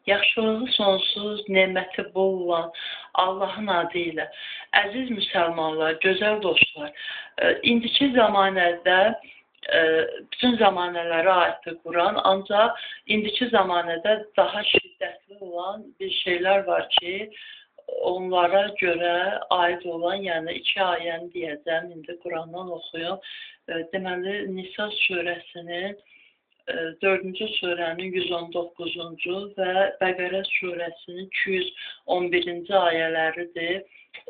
Yaxşılığı sonsuz, neməti bol olan Allahın adı ilə. Əziz müsəlmanlar, gözəl dostlar, indiki zamanədə bütün zamanələrə aiddir Quran, ancaq indiki zamanədə daha şiddətli olan bir şeylər var ki, onlara görə aid olan, yəni iki ayəni deyəcəm, indi Qurandan oxuyun. Deməli, Nisa surəsinin 4-cü surənin 119-cu və Bəqərə surəsinin 211-ci ayələridir.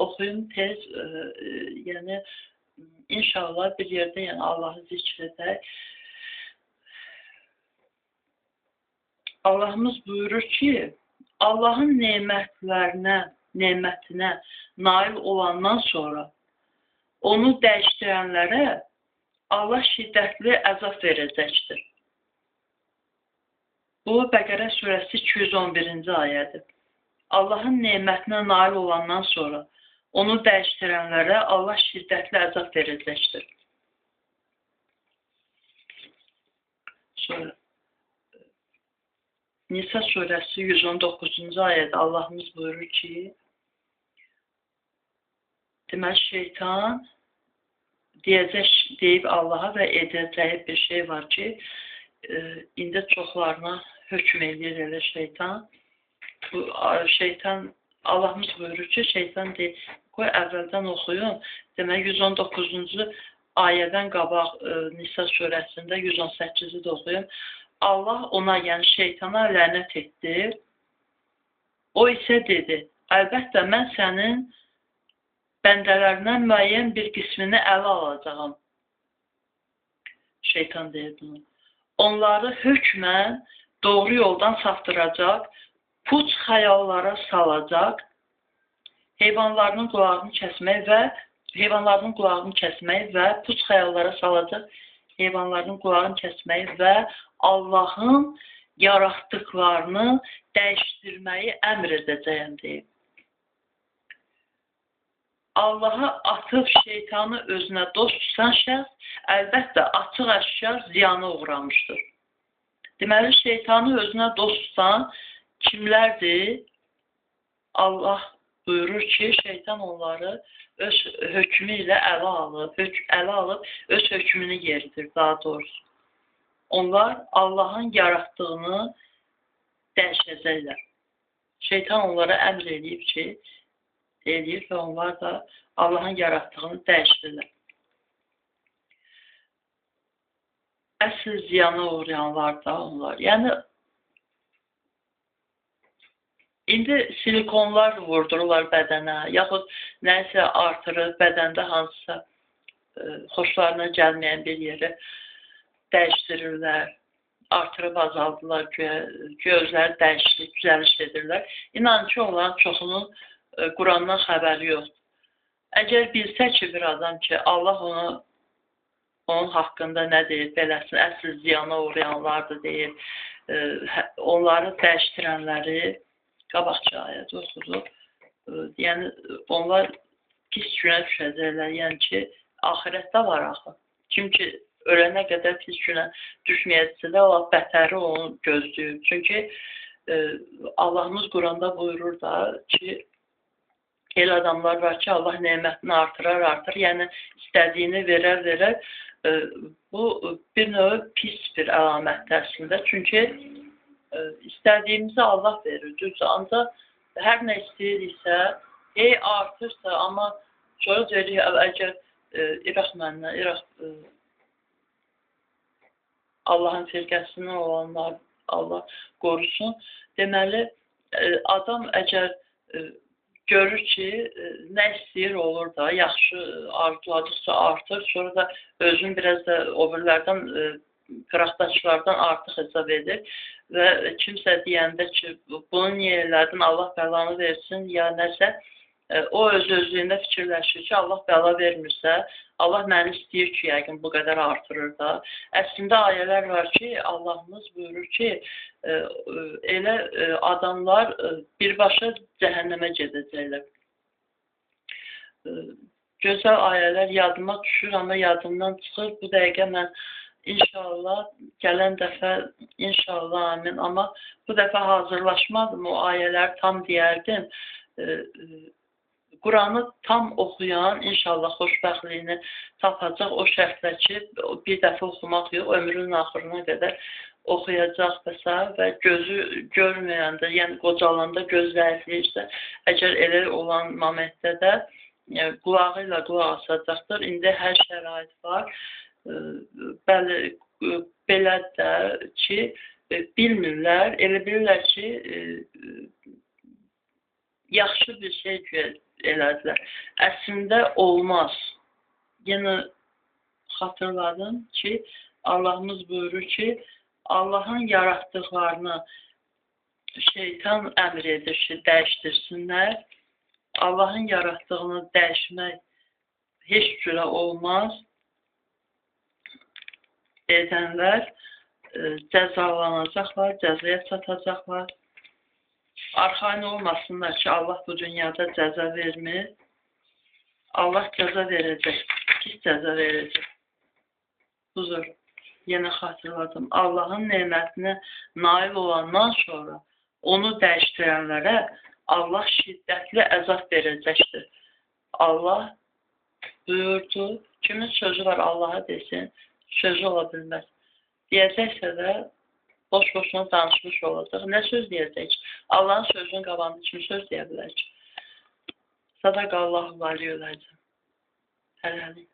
Oxuyun tez, yəni inşallah bir yerdə yəni Allahı zikr edək. Allahımız buyurur ki, Allahın nemətinə nail olandan sonra onu dəyişdirənlərə Allah şiddətli əzab verəcəkdir. Bu, Bəqərə surəsi 211-ci ayədir. Allahın nemətinə nail olandan sonra onu dəyişdirənlərə Allah şiddətli əzab verəcəkdir. Sonra Nisa surəsi 119-cu ayədə Allahımız buyurur ki, deməli, şeytan deyəcək, deyib Allaha və edəcəyi bir şey var ki, indi çoxlarına hökm eləyir elə şeytan. Bu şeytan, Allahımız buyurur ki, şeytan deyir, qoy əvvəldən oxuyun. Demək, 119-cu ayədən qabaq Nisa surəsində 118-i də oxuyun. Allah ona, yəni şeytana lənət etdi. O isə dedi, əlbəttə mən sənin bəndələrindən müəyyən bir qismini ələ alacağam. Şeytan deyir bunu. Onları hökmən doğru yoldan saptıracaq, puç xəyallara salacaq, heyvanlarının qulağını kəsmək və puç xəyallara salacaq, heyvanlarının qulağını kəsmək və Allahın yaratdıqlarını dəyişdirməyi əmr edəcəyəm deyib. Allaha atıb şeytanı özünə dost tutan şəxs əlbəttə açıq-aşkar ziyana uğramışdır. Deməli, şeytanı özünə dost tutan kimlərdir? Allah buyurur ki, şeytan onları öz hökmü ilə ələ alıb, öz hökmünü yeridir daha doğrusu. Onlar Allahın yaratdığını dəyişəcəklər. Şeytan onlara əmr eləyib ki, eləyir və onlar da Allahın yaratdığını dəyişdirirlər. Əsl ziyana uğrayanlar da onlar. Yəni, indi silikonlar vurdururlar bədənə, yaxud nəyisə artırır, bədəndə hansısa xoşlarına gəlməyən bir yeri dəyişdirirlər, artırıb azaldılar, güya özləri dəyişiklik, düzəliş edirlər. İnan ki, onların çoxunun Qurandan xəbəri yoxdur. Əgər bilsə ki, bir adam ki, Allah onu, onun haqqında nə deyir, beləsin, əsl ziyana uğrayanlardır deyir, onları dəyişdirənləri qabaqçı ayədə oxuduq. Yəni, onlar pis günə düşəcəklər. Yəni ki, axirətdə var axı. Kim ki, ölənə qədər pis günə düşməyəcəksə də, Allah bətəri onu gözləyir. Çünki Allahımız Quranda buyurur da ki, elə adamlar var ki, Allah nemətini artırar, artır. Yəni, istədiyini verər, verər. Bu, bir növ pis bir əlamətdir əslində. Çünki istədiyimizi Allah verir, düzdür. Ancaq hər nə istəyiriksə, hey artırsa, amma sonra deyirik, əgər İraq məndən, İraq Allahın firqəsindən olanlar Allah qorusun. Deməli, adam əgər görür ki, nə istəyir olur da, yaxşı arzuladıqca artır, sonra da özünü biraz da o birilərdən, qıraqdaşlardan artıq hesab edir və kimsə deyəndə ki, bunu niyə elədin, Allah bəlanı versin ya nəsə, o öz-özlüyündə fikirləşir ki, Allah bəla vermirsə, Allah məni istəyir ki, yəqin bu qədər artırır da. Əslində ayələr var ki, Allahımız buyurur ki, elə adamlar birbaşa cəhənnəmə gedəcəklər. Gözəl ayələr yadıma düşür, amma yadımdan çıxır. Bu dəqiqə mən İnşallah gələn dəfə, inşallah amin. Amma bu dəfə hazırlaşmadım, o ayələri tam deyərdim. Quranı tam oxuyan inşallah xoşbəxtliyini tapacaq o şərtlə ki, bir dəfə oxumaq yox, ömrünün axırına qədər oxuyacaq və sair və gözü görməyəndə, yəni qocalanda göz zəifləyirsə, əgər elə olan momentdə də qulağı ilə qulaq asacaqdır. İndi hər şərait var. Bəli, belə də ki, bilmirlər, elə bilirlər ki, yaxşı bir şey elədilər. Əslində olmaz. Yenə xatırladım ki, Allahımız buyurur ki, Allahın yaratdıqlarını şeytan əmr edir ki, dəyişdirsinlər. Allahın yaratdığını dəyişmək heç cürə olmaz. Edənlər cəzalanacaqlar, cəzaya çatacaqlar. Arxayın olmasınlar ki, Allah bu dünyada cəza vermir. Allah cəza verəcək, pis cəza verəcək. Huzur, yenə xatırladım. Allahın nemətinə nail olandan sonra onu dəyişdirənlərə Allah şiddətli əzab verəcəkdir. Allah buyurdu, kimin sözü var Allaha desin, sözü ola bilməz. Deyəcəksə də boş-boşuna danışmış olacaq. Nə söz deyəcək? Allahın sözünün qabağında kim söz deyə bilər ki? Sadaqallahu aliyyul əzim. Hələlik.